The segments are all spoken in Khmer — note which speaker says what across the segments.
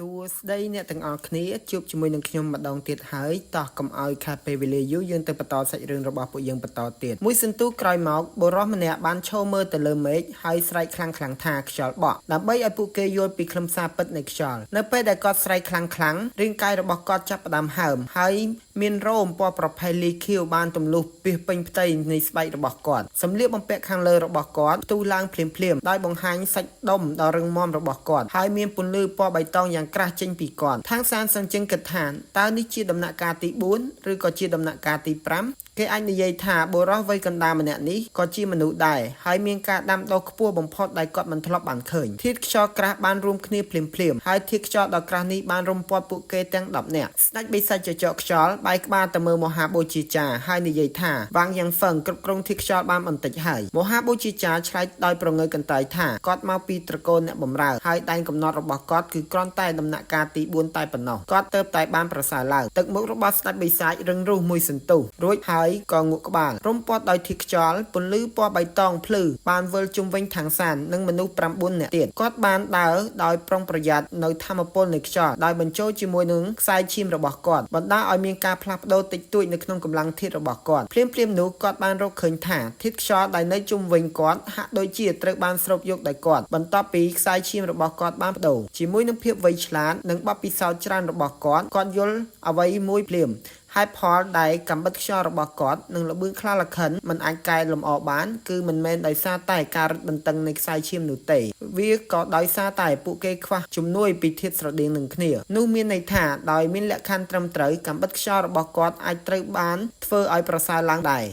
Speaker 1: សួស្តីអ្នកទាំងអស់គ្នាជួបជាមួយនឹងខ្ញុំម្ដងទៀតហើយតោះកុំឲ្យខាតពេលវេលាយូរយើងទៅបន្តសាច់រឿងរបស់ពួកយើងបន្តទៀតមួយសន្ទុះក្រោយមកបុរសម្នាក់បានឈរមើលទៅលើមេឃហើយស្រែកខ្លាំងៗថាខ្យល់បក់ដើម្បីឲ្យពួកគេយល់ពីខ្លឹមសារពិតនៃខ្យល់នៅពេលដែលគាត់ស្រែកខ្លាំងៗរាងកាយរបស់គាត់ចាប់ផ្ដើមហើមហើយមានរោមពណ៌ប្រផេះលីខៀវបានទម្លុះពាសពេញផ្ទៃនៃស្បែករបស់គាត់សម្លៀកបំពាក់ខាងលើរបស់គាត់ផ្ទុះឡើងភ្លាមៗដោយបង្ហាញសាច់ដុំដ៏រឹងមាំរបស់គាត់ហើយមានពន្លឺពណ៌បៃតងយ៉ាងក្រាស់ចេញពីគាត់ខាងសានសញ្ជឹងគិតថាតើនេះជាដំណាក់កាលទី4ឬក៏ជាដំណាក់កាលទី5គេអាចនិយាយថាបុរសវ័យកណ្ដាលម្នាក់នេះក៏ជាមនុស្សដែរហើយមានការដាំដុះខ្ពស់បំផុតដែលគាត់មិនធ្លាប់បានឃើញធាតុខ្យល់ក្រាស់បានរួមគ្នាភ្លាមៗហើយធាតុខ្យល់ដ៏ក្រាស់នេះបានរុំព័ទ្ធពួកគេទាំង10នាក់ស្ដេចបិសាចចចកខ្យល់បែរក្បាលទៅមើលមហាបូជាចាហើយនិយាយថាវ៉ាងយ៉ាងហ្វឹងគ្រប់គ្រងធាតុខ្យល់បានបន្តិចហើយមហាបូជាចាឆ្លើយដោយប្រងើយកន្តើយថាគាត់មកពីត្រកូលអ្នកបម្រើហើយដែនកំណត់របស់គាត់គឺគ្រាន់តែដំណាក់កាលទី4តែប៉ុណ្ណោះគាត់ទៅតែបានប្រសើរឡើងទឹកមុខរបស់ស្ដេចបិសាចរឹងរូសមួយសន្ទុះរួចហើយក៏ងក់ក្បាលរុំព័ទ្ធដោយធាតុខ្យល់ពន្លឺពណ៌បៃតងភ្លឺបានវិលជុំវិញខាងសាននិងមនុស្ស9នាក់ទៀតគាត់បានដើរដោយប្រុងប្រយ័ត្ននៅធម្មពលនៃខ្យល់ដោយបញ្ចូលជាមួយនឹងខ្សែឈាមរបស់គាត់បណ្ដាលឲ្យមានការផ្លាស់ប្ដូរតិចតួចនៅក្នុងកម្លាំងធាតុរបស់គាត់ភ្លាមៗនោះគាត់បានរកឃើញថាធាតុខ្យល់ដែលនៅជុំវិញគាត់ហាក់ដូចជាត្រូវបានស្រូបយកដោយគាត់បន្ទាប់ពីខ្សែឈាមរបស់គាត់បានប្ដូរជាមួយនឹងភាពវៃឆ្លាតនិងបទពិសោធន៍ច្រើនរបស់គាត់គាត់យល់អ្វីមួយភ្លាមហេតុផលដែលកំបិតខ្យល់របស់គាត់និងល្បឿនខ្លារខិនមិនអាចកែលម្អបានគឺមិនមែនដោយសារតែការរឹតបន្តឹងនៃខ្សែឈាមនោះទេវាក៏ដោយសារតែពួកគេខ្វះជំនួយពីធាតុស្រដៀងនឹងគ្នានោះមានន័យថាដោយមានលក្ខខណ្ឌត្រឹមត្រូវកំបិតខ្យល់របស់គាត់អាចត្រូវបានធ្វើឲ្យប្រសើរឡើងដែរ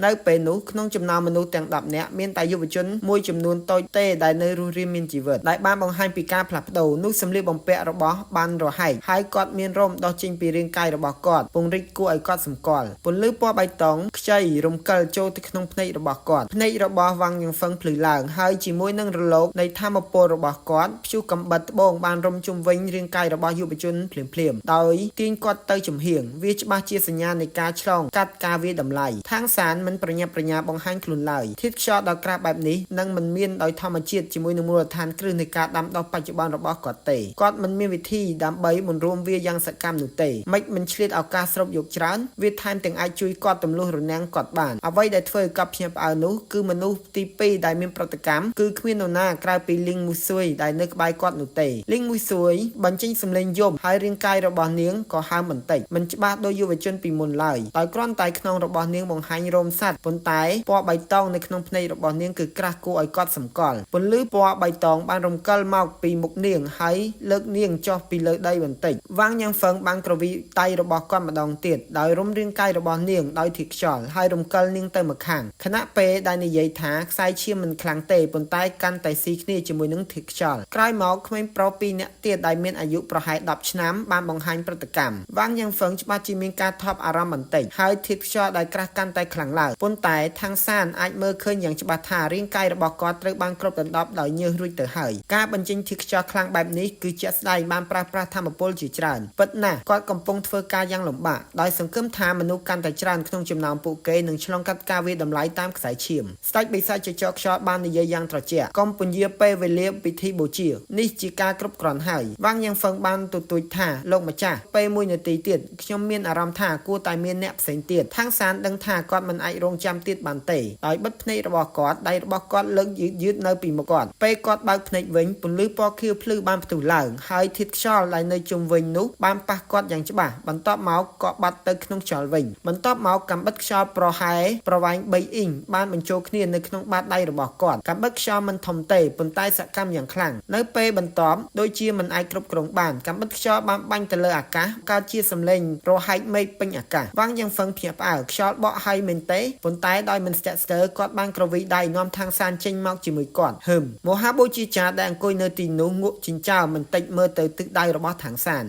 Speaker 1: នៅពេលនោះក្នុងចំណោមមនុស្សទាំង10នាក់មានតែយុវជនមួយចំនួនតូចទេដែលនៅរស់រានមានជីវិតដែលបានបង្ហាញពីការផ្លាស់ប្ដូរនោះសម្លៀកបំពាក់របស់បានរហែកហើយគាត់មានរោមដុះចេញពីរាងកាយរបស់គាត់ពង្រីកគួរឲ្យកត់សម្គាល់ពន្លឺពណ៌បៃតងខ្ចីរំកិលចូលទៅក្នុងភ្នែករបស់គាត់ភ្នែករបស់វ៉ាងយ៉ាងហ្វឹងភ្លឺឡើងហើយជាមួយនឹងរលកនៃធម្មពលរបស់គាត់ព្យុះកំបិតត្បូងបានរុំជុំវិញរាងកាយរបស់យុវជនភ្លាមៗដោយទាញគាត់ទៅចំហៀងវាច្បាស់ជាសញ្ញានៃការឆ្លងកាត់ការវាយតម្លៃខាងសានមិនប្រញាប់ប្រញាល់បង្ហាញខ្លួនឡើយធាតុខ្យល់ដ៏ក្រាស់បែបនេះនឹងមិនមានដោយធម្មជាតិជាមួយនឹងមូលដ្ឋានគ្រឹះនៃការដាំដុះបច្ចុប្បន្នរបស់គាត់ទេគាត់មិនមានវិធីដើម្បីបង្រួមវាយ៉ាងសកម្មនោះទេមិនមិនឆ្លៀតឱកាសស្រូបយកច្រើនវាថែមទាំងអាចជួយគាត់ទម្លុះរនាំងគាត់បានអ្វីដែលធ្វើឲ្យគាត់ភ្ញាក់ផ្អើលនោះគឺមនុស្សទី2ដែលមានប្រតិកម្មគឺគ្មាននរណាក្រៅពីលីងមូស៊ុយដែលនៅក្បែរគាត់នោះទេលីងមូស៊ុយបញ្ចេញសម្លេងយំហើយរាងកាយរបស់នាងក៏ហើមបន្តិចមិនច្បាស់ដោយយុវជនពីមុនឡើយដោយគ្រាន់តែខ្នងរបស់នាងបង្ហាញរោមសត្វប៉ុន្តែពណ៌បៃតងនៅក្នុងភ្នែករបស់នាងគឺក្រាស់គួរឲ្យកត់សម្គាល់ពន្លឺពណ៌បៃតងបានរំកិលមកពីមុខនាងហើយលើកនាងចុះពីលើដីបន្តិចវ៉ាងយ៉ាងហ្វឹងបានក្រវីដៃរបស់គាត់ម្ដងទៀតដោយរុំរាងកាយរបស់នាងដោយធាតុខ្យល់ហើយរំកិលនាងទៅម្ខាងខណៈពេលដែលនិយាយថាខ្សែឈាមមិនខ្លាំងទេប៉ុន្តែកាន់តែស៊ីគ្នាជាមួយនឹងធាតុខ្យល់ក្រោយមកក្មេងប្រុសពីរនាក់ទៀតដែលមានអាយុប្រហែល10ឆ្នាំបានបង្ហាញប្រតិកម្មវ៉ាងយ៉ាងហ្វឹងច្បាស់ជាមានការថប់អារម្មណ៍បន្តិចហើយធាតុខ្យល់ដែលក្រាស់កាន់តែខ្លាំងឡើងប៉ុន្តែខាងសានអាចមើលឃើញយ៉ាងច្បាស់ថារាងកាយរបស់គាត់ត្រូវបានគ្របដណ្ដប់ដោយញើសរួចទៅហើយការបញ្ចេញធាតុខ្យល់ខ្លាំងបែបនេះគឺជាក់ស្ដែងបានប្រើប្រាស់ធម្មពលជាច្រើនពិតណាស់គាត់កំពុងធ្វើការយ៉ាងលំបាកដោយសង្ឃឹមថាមនុស្សកាន់តែច្រើនក្នុងចំណោមពួកគេនឹងឆ្លងកាត់ការវាយតម្លៃតាមខ្សែឈាមស្ដេចបិសាចចចកខ្យល់បាននិយាយយ៉ាងត្រជាក់កុំពន្យាពេលវេលាពិធីបូជានេះជាការគ្រប់គ្រាន់ហើយវ៉ាងយ៉ាងហ្វឹងបានទទូចថាលោកម្ចាស់ពេលមួយនាទីទៀតខ្ញុំមានអារម្មណ៍ថាគួរតែមានអ្នកផ្សេងទៀតខាងសានដឹងថាគាត់មិនអាចរងចាំទៀតបានទេដោយបិទភ្នែករបស់គាត់ដៃរបស់គាត់លើកយឺតយឺតនៅពីមុខគាត់ពេលគាត់បើកភ្នែកវិញពន្លឺពណ៌ខៀវភ្លឺបានផ្ទុះឡើងហើយធាតុខ្យល់ដែលនៅជុំវិញនោះបានប៉ះគាត់យ៉ាងច្បាស់បន្ទាប់មកក៏បាត់ទៅក្នុងខ្យល់វិញបន្ទាប់មកកំបិតខ្យល់ប្រហែលប្រវែង3អ៊ីងបានបញ្ចូលគ្នានៅក្នុងបាតដៃរបស់គាត់កំបិតខ្យល់មិនធំទេប៉ុន្តែសកម្មយ៉ាងខ្លាំងនៅពេលបន្ទាប់ដូចជាមិនអាចគ្រប់គ្រងបានកំបិតខ្យល់បានបាញ់ទៅលើអាកាសកើតជាសម្លេងរហែកមេឃពេញអាកាសវ៉ាងយ៉ាងហ្វឹងភ្ញាក់ផ្អើលខ្យល់បក់ហើយមែនទេប៉ុន្តែដោយមិនស្ទាក់ស្ទើរគាត់បានក្រវីដៃនាំខាងសានចេញមកជាមួយគាត់ហឹមមហាបូជាចាដែលអង្គុយនៅទីនោះងក់ចិញ្ចើមបន្តិចមើលទៅទិសដៅរបស់ខាងសាន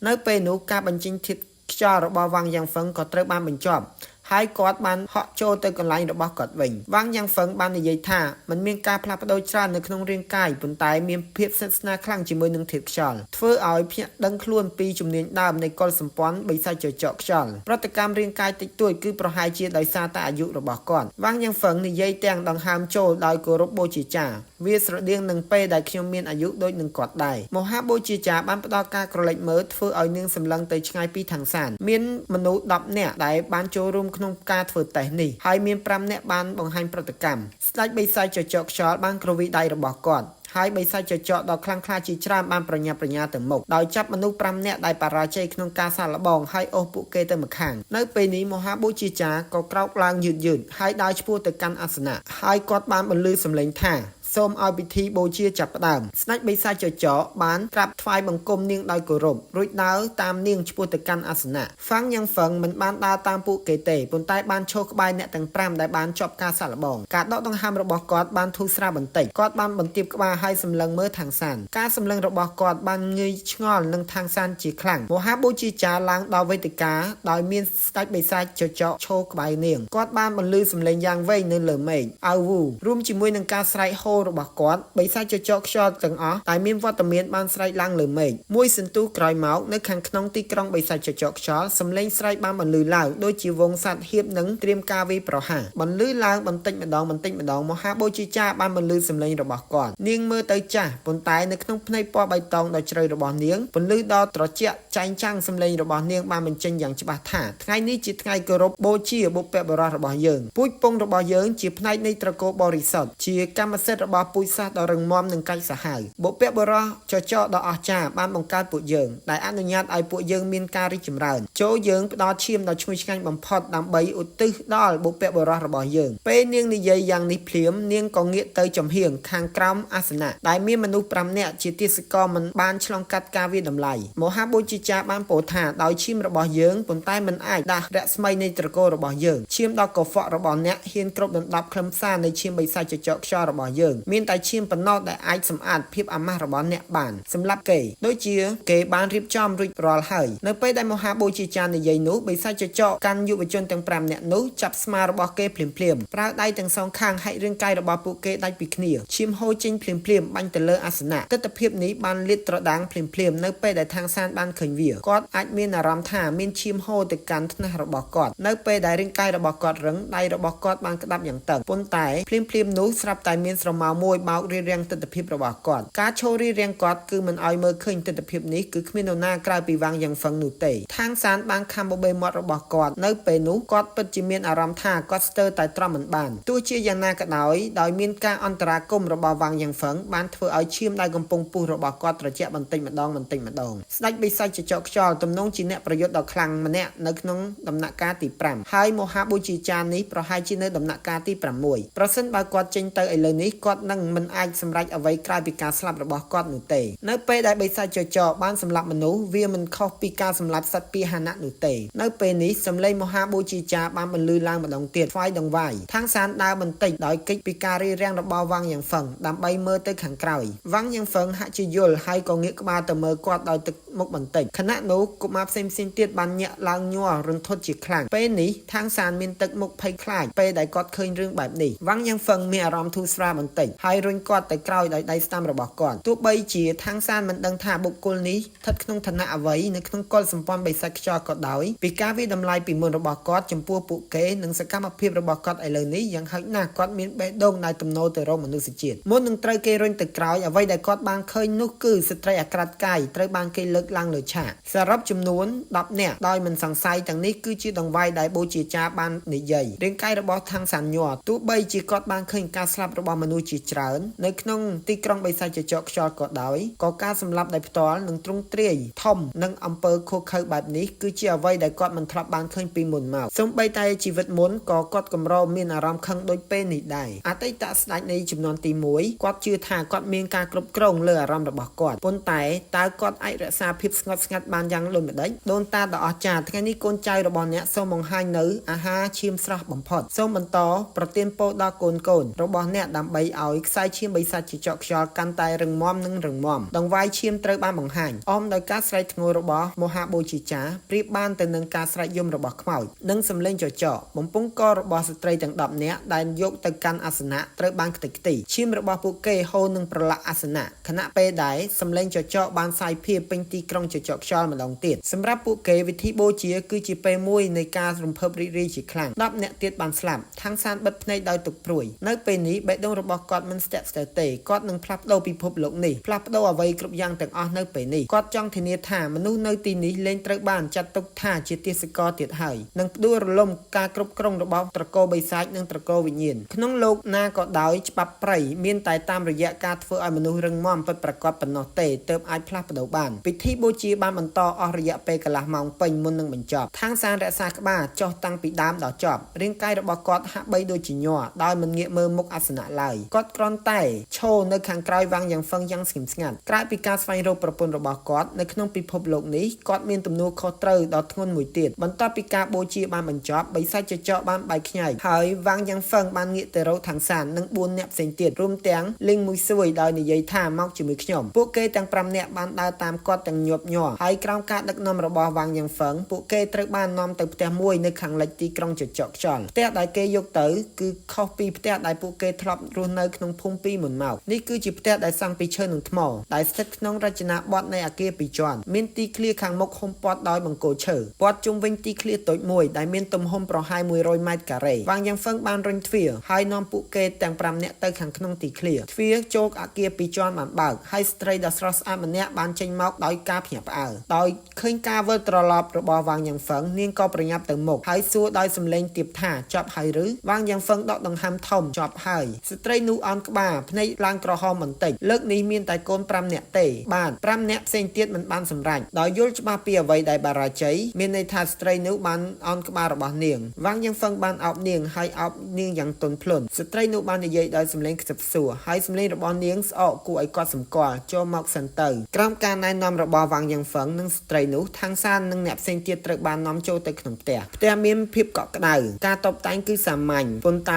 Speaker 1: នៅពេលនោះការបញ្ចេញធាតុខ្យល់របស់វ៉ាងយ៉ាងហ្វឹងក៏ត្រូវបានបញ្ចប់ ហើយគាត់បានហក់ចូលទៅកន្លែងរបស់គាត់វិញវ៉ាងយ៉ាងហ្វឹងបាននិយាយថាมันមានការផ្លាស់ប្ដូរច្រើននៅក្នុងរាងកាយប៉ុន្តែមានភាពស្និទ្ធស្នាលខ្លាំងជាមួយនឹងធាតុខ្យល់ធ្វើឲ្យភ្ញាក់ដឹងខ្លួនពីជំនាញដើមនៃកុលសម្ព័ន្ធបិសាចចចកខ្យល់ប្រតិកម្មរាងកាយតិចតួចគឺប្រហែលជាដោយសារតែអាយុរបស់គាត់វ៉ាងយ៉ាងហ្វឹងនិយាយទាំងដង្ហើមចូលដោយគោរពបូជាចាវាស្រដៀងនឹងពេលដែលខ្ញុំមានអាយុដូចនឹងគាត់ដែរមហាបូជាចាបានផ្ដល់ការក្រឡេកមើលធ្វើឲ្យនាងសម្លឹងទៅឆ្ងាយពីខាងសានមានមនុស្ស10នាក់ដែលបានចូលរួមក្នុងការធ្វើតេស្តនេះហើយមាន5នាក់បានបង្ហាញប្រតិកម្មស្ដេចបិសាចចចកខ្យល់បានគ្រវីដៃរបស់គាត់ហើយបិសាចចចកដ៏ខ្លាំងក្លាជាច្រើនបានប្រញាប់ប្រញាល់ទៅមុខដោយចាប់មនុស្ស5នាក់ដែលបរាជ័យក្នុងការសាកល្បងហើយអូសពួកគេទៅម្ខាងនៅពេលនេះមហាបូជាចាក៏ក្រោកឡើងយឺតៗហើយដើរឆ្ពោះទៅកាន់អាសនៈហើយគាត់បានបន្លឺសម្លេងថាសូមឲ្យពិធីបូជាចាប់ផ្ដើមស្ដេចបិសាចចចកបានក្រាបថ្វាយបង្គំនាងដោយគោរពរួចដើរតាមនាងឆ្ពោះទៅកាន់អាសនៈហ្វាំងយ៉ាងហ្វឹងមិនបានដើរតាមពួកគេទេប៉ុន្តែបានឈរក្បែរអ្នកទាំង5ដែលបានជាប់ការសាកល្បងការដកដង្ហើមរបស់គាត់បានធូរស្រាលបន្តិចគាត់បានបន្ទាបក្បាលហើយសម្លឹងមើលខាងសានការសម្លឹងរបស់គាត់បានងាយឆ្ងល់នឹងខាងសានជាខ្លាំងមហាបូជាចាឡើងដល់វេទិកាដោយមានស្ដេចបិសាចចចកឈរក្បែរនាងគាត់បានបន្លឺសម្លេងយ៉ាងវែងនៅលើមេឃអៅវូរួមជាមួយនឹងការស្រែកហូររបស់គាត់បិសាចចចកខ្យល់ទាំងអស់តែមានវត្តមានបានស្រែកឡើងលើមេឃមួយសន្ទុះក្រោយមកនៅខាងក្នុងទីក្រុងបិសាចចចកខ្យល់សម្លេងស្រែកបានបន្លឺឡើងដូចជាវងសត្វហៀបនឹងត្រៀមការវាយប្រហារបន្លឺឡើងបន្តិចម្ដងបន្តិចម្ដងមហាបូជាចាបានបន្លឺសម្លេងរបស់គាត់នាងមើលទៅចាស់ប៉ុន្តែនៅក្នុងភ្នែកពណ៌បៃតងដ៏ជ្រៅរបស់នាងពន្លឺដ៏ត្រជាក់ចែងចាំងសម្លេងរបស់នាងបានបញ្ចេញយ៉ាងច្បាស់ថាថ្ងៃនេះជាថ្ងៃគោរពបូជាបុព្វបុរសរបស់យើងពូជពងរបស់យើងជាផ្នែកនៃត្រកូលបរិសុទ្ធជាកម្មសិទ្ធិរបស់ពូជសាសន៍ដ៏រឹងមាំនិងកាចសាហាវបុព្វបុរសចចកដ៏អស្ចារ្យបានបង្កើតពួកយើងដែលអនុញ្ញាតឲ្យពួកយើងមានការរីកចម្រើនចូលយើងផ្ដល់ឈាមដ៏ឈ្ងុយឆ្ងាញ់បំផុតដើម្បីឧទ្ទិសដល់បុព្វបុរសរបស់យើងពេលនាងនិយាយយ៉ាងនេះភ្លាមនាងក៏ងាកទៅចំហៀងខាងក្រោមអាសនៈដែលមានមនុស្ស5នាក់ជាទាសករមិនបានឆ្លងកាត់ការវាយតម្លៃមហាបូជាចាបានពោលថាដោយឈាមរបស់យើងប៉ុន្តែមិនអាចដាស់រស្មីនៃត្រកូលរបស់យើងឈាមដ៏កខ្វក់របស់អ្នកហ៊ានគ្រប់ដណ្ដប់ខ្លឹមសារនៃឈាមបិសាចចចកខ្យល់របស់យើងមានតែឈាមប៉ុណ្ណោះដែលអាចសម្អាតភាពអាម៉ាស់របស់អ្នកបានសម្រាប់គេដូចជាគេបានរៀបចំរួចរាល់ហើយនៅពេលដែលមហាបូជាចានិយាយនោះបិសាចចចកកាន់យុវជនទាំង5នាក់នោះចាប់ស្មារបស់គេភ្លាមភ្លាមប្រើដៃទាំងសងខាងហែករាងកាយរបស់ពួកគេដាច់ពីគ្នាឈាមហូរចេញភ្លាមភ្លាមបាញ់ទៅលើអាសនៈទិដ្ឋភាពនេះបានលាតត្រដាងភ្លាមភ្លាមនៅពេលដែលខាងសានបានឃើញវាគាត់អាចមានអារម្មណ៍ថាមានឈាមហូរទៅកាន់ថ្នាក់របស់គាត់នៅពេលដែលរាងកាយរបស់គាត់រឹងដៃរបស់គាត់បានក្តាប់យ៉ាងតឹងប៉ុន្តែភ្លាមភ្លាមនោះស្រាប់តែមានស្រមោលមួយបោករារាំងទិដ្ឋភាពរបស់គាត់ការឈររារាំងគាត់គឺមិនឲ្យមើលឃើញទិដ្ឋភាពនេះគឺគ្មាននរណាក្រៅពីវ៉ាងយ៉ាងហ្វឹងនោះទេខាងសានបានខំបបេមាត់របស់គាត់នៅពេលនោះគាត់ពិតជាមានអារម្មណ៍ថាគាត់ស្ទើរតែទ្រាំមិនបានទោះជាយ៉ាងណាក៏ដោយដោយមានការអន្តរាគមន៍របស់វ៉ាងយ៉ាងហ្វឹងបានធ្វើឲ្យឈាមដែលកំពុងពុះរបស់គាត់ត្រជាក់បន្តិចម្ដងបន្តិចម្ដងស្ដេចបិសាចចចកខ្យល់ទំនងជាអ្នកប្រយុទ្ធដ៏ខ្លាំងម្នាក់នៅក្នុងដំណាក់កាលទី5ហើយមហាបូជាចានេះប្រហែលជានៅដំណាក់កាលទី6ប្រសិនបើគាត់ចេញទៅឥឡូវនេះគាត់នឹងមិនអាចសម្រេចអ្វីក្រៅពីការស្លាប់របស់គាត់នោះទេនៅពេលដែលបិសាចចចកបានសម្លាប់មនុស្សវាមិនខុសពីការសម្លាប់សត្វពាហនៈនោះទេនៅពេលនេះសម្លេងមហាបូជាចាបានបន្លឺឡើងម្ដងទៀតថ្វាយដង្វាយខាងសានដើរបន្តិចដោយគេចពីការរារាំងរបស់វ៉ាងយ៉ាងហ្វឹងដើម្បីមើលទៅខាងក្រោយវ៉ាងយ៉ាងហ្វឹងហាក់ជាយល់ហើយក៏ងាកក្បាលទៅមើលគាត់ដោយទឹកមុខបន្តិចខណៈនោះកុមារផ្សេងផ្សេងទៀតបានញាក់ឡើងញ័ររន្ធត់ជាខ្លាំងពេលនេះខាងសានមានទឹកមុខភ័យខ្លាចពេលដែលគាត់ឃើញរឿងបែបនេះវ៉ាងយ៉ាងហ្វឹងមានអារម្មណ៍ធូរស្រាលបន្តិចហើយរុញគាត់ទៅក្រោយដោយដៃស្ដាំរបស់គាត់ទោះបីជាខាងសានមិនដឹងថាបុគ្គលនេះស្ថិតក្នុងឋានៈអ្វីនៅក្នុងកុលសម្ព័ន្ធបិសាចខ្យល់ក៏ដោយពីការវាយតម្លៃពីមុនរបស់គាត់ចំពោះពួកគេនិងសកម្មភាពរបស់គាត់ឥឡូវនេះយ៉ាងហោចណាស់គាត់មានបេះដូងដែលទំនោរទៅរកមនុស្សជាតិមុននឹងត្រូវគេរុញទៅក្រោយអ្វីដែលគាត់បានឃើញនោះគឺស្ត្រីអាក្រាតកាយត្រូវបានគេលើកឡើងលើឆាកសរុបចំនួន10នាក់ដោយមិនសង្ស័យទាំងនេះគឺជាដង្វាយដែលបូជាចាបាននិយាយរាងកាយរបស់ខាងសានញ័រទោះបីជាគាត់បានឃើញការស្លាប់របស់មនុស្សជាច្រើននៅក្នុងទីក្រុងបិសាចចចកខ្យល់ក៏ដោយក៏ការសម្លាប់ដោយផ្ទាល់និងទ្រង់ទ្រាយធំនិងអំពើឃោរឃៅបែបនេះគឺជាអ្វីដែលគាត់មិនធ្លាប់បានឃើញពីមុនមកសូម្បីតែជីវិតមុនក៏គាត់កម្រមានអារម្មណ៍ខឹងដូចពេលនេះដែរអតីតស្ដេចនៃចំនួនទី1គាត់ជឿថាគាត់មានការគ្រប់គ្រងលើអារម្មណ៍របស់គាត់ប៉ុន្តែតើគាត់អាចរក្សាភាពស្ងប់ស្ងាត់បានយ៉ាងដូចម្តេចដូនតាដ៏អស្ចារ្យថ្ងៃនេះកូនចៅរបស់អ្នកសូមបង្ហាញនៅអាហារឈាមស្រស់បំផុតសូមបន្តប្រទានពរដល់កូនៗរបស់អ្នកដើម្បី ឲ្យខ្សែឈាមបិសាចចចកខ្យល់កាន់តែរឹងមាំនិងរឹងមាំដង្វាយឈាមត្រូវបានបង្ហាញអមដោយការស្រែកធ្ងោរបស់មហាបូជាចាប្រៀបបានទៅនឹងការស្រែកយំរបស់ខ្មោចនិងសម្លេងចចកបំពង់ករបស់ស្ត្រីទាំង10នាក់ដែលយកទៅកាន់អាសនៈត្រូវបានខ្ទេចខ្ទីឈាមរបស់ពួកគេហូរនឹងប្រឡាក់អាសនៈខណៈពេលដែលសម្លេងចចកបានសាយភាយពេញទីក្រុងចចកខ្យល់ម្ដងទៀតសម្រាប់ពួកគេវិធីបូជាគឺជាពេលមួយនៃការរំភើបរីករាយជាខ្លាំង10នាក់ទៀតបានស្លាប់ខាងសានបិទភ្នែកដោយទុកព្រួយនៅពេលនេះបេះដូងរបស់គាត់មិនស្ទាក់ស្ទើរទេគាត់នឹងផ្លាស់ប្ដូរពិភពលោកនេះផ្លាស់ប្ដូរអ្វីគ្រប់យ៉ាងទាំងអស់នៅពេលនេះគាត់ចង់ធានាថាមនុស្សនៅទីនេះលែងត្រូវបានចាត់ទុកថាជាទាសករទៀតហើយនឹងផ្ដួលរលំការគ្រប់គ្រងរបស់ត្រកូលបិសាចនិងត្រកូលវិញ្ញាណក្នុងលោកណាក៏ដោយច្បាប់ព្រៃមានតែតាមរយៈការធ្វើឲ្យមនុស្សរឹងមាំពិតប្រាកដប៉ុណ្ណោះទេទើបអាចផ្លាស់ប្ដូរបានពិធីបូជាបានបន្តអស់រយៈពេលកន្លះម៉ោងពេញមុននឹងបញ្ចប់ខាងសានរក្សាក្បាលចុះតាំងពីដើមដល់ចប់រាងកាយរបស់គាត់ហាក់បីដូចជាញ័រដោយមិនងាកមើលមុខអាសនៈឡើយគាត់គ្រាន់តែឈរនៅខាងក្រោយវាងយ៉ាងហ្វឹងយ៉ាងស្ងៀមស្ងាត់ក្រៅពីការស្វែងរកប្រពន្ធរបស់គាត់នៅក្នុងពិភពលោកនេះគាត់មានទំនួលខុសត្រូវដ៏ធ្ងន់មួយទៀតបន្ទាប់ពីការបូជាបានបញ្ចប់បិសាចចចកបានបែកខ្ញែកហើយវាងយ៉ាងហ្វឹងបានងាកទៅរកខាងសាននិង4នាក់ផ្សេងទៀតរួមទាំងលីងមួយសួយដោយនិយាយថាមកជាមួយខ្ញុំពួកគេទាំង5នាក់បានដើរតាមគាត់ទាំងញាប់ញ័រហើយក្រោមការដឹកនាំរបស់វាងយ៉ាងហ្វឹងពួកគេត្រូវបាននាំទៅផ្ទះមួយនៅខាងលិចទីក្រុងចចកខ្យល់ផ្ទះដែលគេយកទៅគឺខុសពីផ្ទះដែលពួកគេធ្លាប់រស់នៅក្នុងភូមិពីមុនមកនេះគឺជាផ្ទះដែលសង់ពីឈើនិងថ្មដែលស្ថិតក្នុងរចនាបថនៃអគារពីរជាន់មានទីឃ្លាខាងមុខហ៊ុមព័ទ្ធដោយបង្គោលឈើព័ទ្ធជុំវិញទីឃ្លាតូចមួយដែលមានទំហំប្រហែល100ម៉ែត្រការ៉េវាងយ៉ាងហ្វឹងបានរុញទ្វារហើយនាំពួកគេទាំង5នាក់ទៅខាងក្នុងទីឃ្លាទ្វារចូលអគារពីរជាន់បានបើកហើយស្ត្រីដ៏ស្រស់ស្អាតម្នាក់បានចេញមកដោយការភ្ញាក់ផ្អើលដោយឃើញការវិលត្រឡប់របស់វាងយ៉ាងហ្វឹងនាងក៏ប្រញាប់ទៅមុខហើយសួរដោយសំឡេងទាបថាចប់ហើយឬវាងយ៉ាងហ្វឹងដកដង្ហើមធំចប់ហើយស្ត្រីនោះអោនក្បាលភ្នែកឡើងក្រហមបន្តិចលើកនេះមានតែកូន5នាក់ទេបាទ5នាក់ផ្សេងទៀតមិនបានសម្រេចដោយយល់ច្បាស់ពីអ្វីដែលបារាជ័យមានន័យថាស្ត្រីនោះបានអោនក្បាលរបស់នាងវាងយ៉ាងហ្វឹងបានអោបនាងហើយអោបនាងយ៉ាងទន់ភ្លន់ស្ត្រីនោះបាននិយាយដោយសំឡេងខ្សឹបសួរហើយសំឡេងរបស់នាងស្អកគួរឲ្យកត់សម្គាល់ចូលមកសិនទៅក្រោមការណែនាំរបស់វាងយ៉ាងហ្វឹងនិងស្ត្រីនោះខាងសាននិងអ្នកផ្សេងទៀតត្រូវបាននាំចូលទៅក្នុងផ្ទះផ្ទះមានភាពកក់ក្ដៅការតុបតែងគឺសាមញ្ញប៉ុន្ត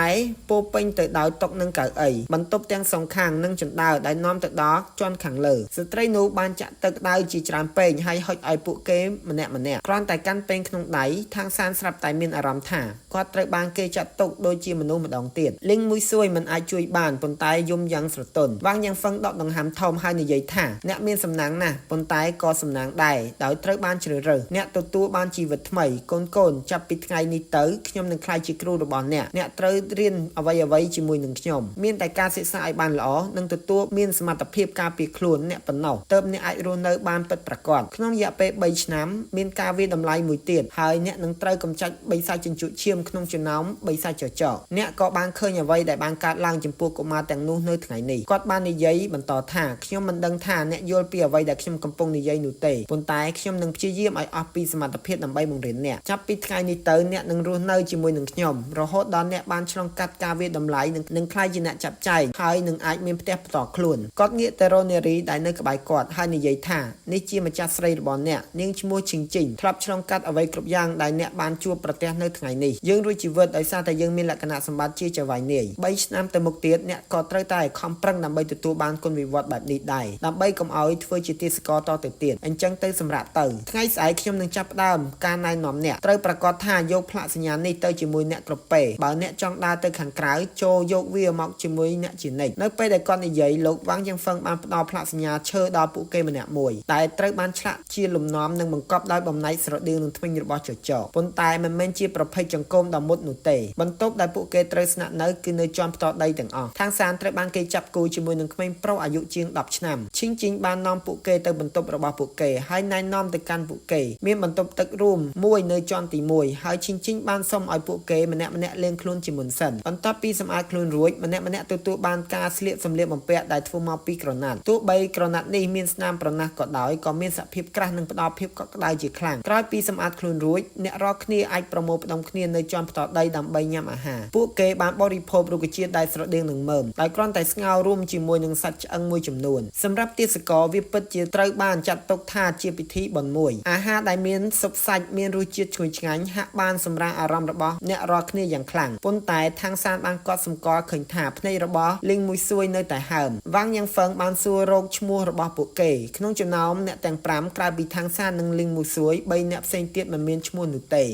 Speaker 1: ែពោពេញទៅដោយតុនិងកៅអីបន្ទប់ទាំងសងខាងនិងជណ្ដើរដែលនាំទៅដល់ជាន់ខាងលើស្ត្រីនោះបានចាក់ទឹកក្ដៅជាច្រើនពែងហើយហុចឲ្យពួកគេម្នាក់ម្នាក់គ្រាន់តែកាន់ពែងក្នុងដៃខាងសានស្រាប់តែមានអារម្មណ៍ថាគាត់ត្រូវបានគេចាត់ទុកដូចជាមនុស្សម្ដងទៀតលីងមួយសួយមិនអាចជួយបានប៉ុន្តែយំយ៉ាងស្រទន់វាងយ៉ាងហ្វឹងដកដង្ហើមធំហើយនិយាយថាអ្នកមានសំណាងណាស់ប៉ុន្តែក៏សំណាងដែរដោយត្រូវបានជ្រើសរើសអ្នកទទួលបានជីវិតថ្មីកូនកូនចាប់ពីថ្ងៃនេះទៅខ្ញុំនឹងក្លាយជាគ្រូរបស់អ្នកអ្នកត្រូវរៀនអ្វីៗជាមួយនឹងខ្ញុំមានតែការសិក្សាឲ្យបានល្អនិងទទួលមានសមត្ថភាពការពារខ្លួនអ្នកប៉ុណ្ណោះទើបអ្នកអាចរស់នៅបានពិតប្រាកដក្នុងរយៈពេល3ឆ្នាំមានការវាយតម្លៃមួយទៀតហើយអ្នកនឹងត្រូវកម្ចាត់បិសាចជញ្ជក់ឈាមក្នុងចំណោមបិសាចចចកអ្នកក៏បានឃើញអ្វីដែលបានកើតឡើងចំពោះកុមារទាំងនោះនៅថ្ងៃនេះគាត់បាននិយាយបន្តថាខ្ញុំមិនដឹងថាអ្នកយល់ពីអ្វីដែលខ្ញុំកំពុងនិយាយនោះទេប៉ុន្តែខ្ញុំនឹងព្យាយាមឲ្យអស់ពីសមត្ថភាពដើម្បីបង្រៀនអ្នកចាប់ពីថ្ងៃនេះទៅអ្នកនឹងរស់នៅជាមួយនឹងខ្ញុំរហូតដល់អ្នកបានឆ្លងកាត់ការវាយតម្លៃនិងក្លាយជាអ្នកចាប់ចែងហើយនឹងអាចមានផ្ទះផ្ទាល់ខ្លួនគាត់ងាកទៅរកនារីដែលនៅក្បែរគាត់ហើយនិយាយថានេះជាម្ចាស់ស្រីរបស់អ្នកនាងឈ្មោះឈិងជីងធ្លាប់ឆ្លងកាត់អ្វីគ្រប់យ៉ាងដែលអ្នកបានជួបប្រទះនៅថ្ងៃនេះយើងរួចជីវិតដោយសារតែយើងមានលក្ខណៈសម្បត្តិជាចៅហ្វាយនាយ3ឆ្នាំទៅមុខទៀតអ្នកក៏ត្រូវតែខំប្រឹងដើម្បីទទួលបានគុណវិវត្តបែបនេះដែរដើម្បីកុំឲ្យធ្វើជាទាសករតទៅទៀតអញ្ចឹងទៅសម្រាប់ទៅថ្ងៃស្អែកខ្ញុំនឹងចាប់ផ្ដើមការណែនាំអ្នកត្រូវប្រកាសថាយកផ្លាកសញ្ញានេះទៅជាមួយអ្នកគ្រប់ពេលបើអ្នកចង់ដើរទៅខាងក្រៅចូលយកវាមកជាមួយអ្នកជានិច្ចនៅពេលដែលគាត់និយាយលោកវាងយ៉ាងហ្វឹងបានផ្ដល់ផ្លាកសញ្ញាឈើដល់ពួកគេម្នាក់មួយតែត្រូវបានឆ្លាក់ជាលំនាំនិងបង្កប់ដោយបំណែកស្រដៀងនឹងធ្មេញរបស់ចចកប៉ុន្តែមិនមែនជាប្រភេទចង្កូមដ៏មុតនោះទេបន្ទប់ដែលពួកគេត្រូវស្នាក់នៅគឺនៅជាន់ផ្ទាល់ដីទាំងអស់ខាងសានត្រូវបានគេចាប់គូជាមួយនឹងក្មេងប្រុសអាយុជាង10ឆ្នាំឈិងជីងបាននាំពួកគេទៅបន្ទប់របស់ពួកគេហើយណែនាំទៅកាន់ពួកគេមានបន្ទប់ទឹករួមមួយនៅជាន់ទី1ហើយឈិងជីងបានសុំឲ្យពួកគេម្នាក់ម្នាក់លាងខ្លួនជាមុនសិនបន្ទាប់ពីសម្អាតខ្លួនរួចម្នាក់ម្នាក់ទទួលបានការស្លៀកសម្លៀកបំពាក់ដែលធ្វើមកពីក្រណាត់ទោះបីក្រណាត់នេះមានស្នាមប្រណះក៏ដោយក៏មានសភាពក្រាស់និងផ្ដល់ភាពកក់ក្ដៅជាខ្លាំងក្រោយពីសម្អាតខ្លួនរួចអ្នករាល់គ្នាអាចប្រមូលផ្ដុំគ្នានៅជាន់ផ្ទាល់ដីដើម្បីញ៉ាំអាហារពួកគេបានបរិភោគរុក្ខជាតិដែលស្រដៀងនឹងមើមដោយគ្រាន់តែស្ងោររួមជាមួយនឹងសាច់ឆ្អឹងមួយចំនួនសម្រាប់ទាសករវាពិតជាត្រូវបានចាត់ទុកថាជាពិធីបុណ្យមួយអាហារដែលមានស៊ុបសាច់មានរសជាតិឈ្ងុយឆ្ងាញ់ហាក់បានសម្រាលអារម្មណ៍របស់អ្នករាល់គ្នាយ៉ាងខ្លាំងប៉ុន្តែខាងសានបានកត់សម្គាល់ឃើញថាភ្នែក ករបស់លីងមួយសួយនៅតែហើមវ៉ាងយ៉ាងហ្វឹងបានសួររកឈ្មោះរបស់ពួកគេក្នុងចំណោមអ្នកទាំង5ក្រៅពីថាងសាននិងលីងមួយសួយ3អ្នកផ្សេងទៀតមិនមានឈ្មោះនោះទេ។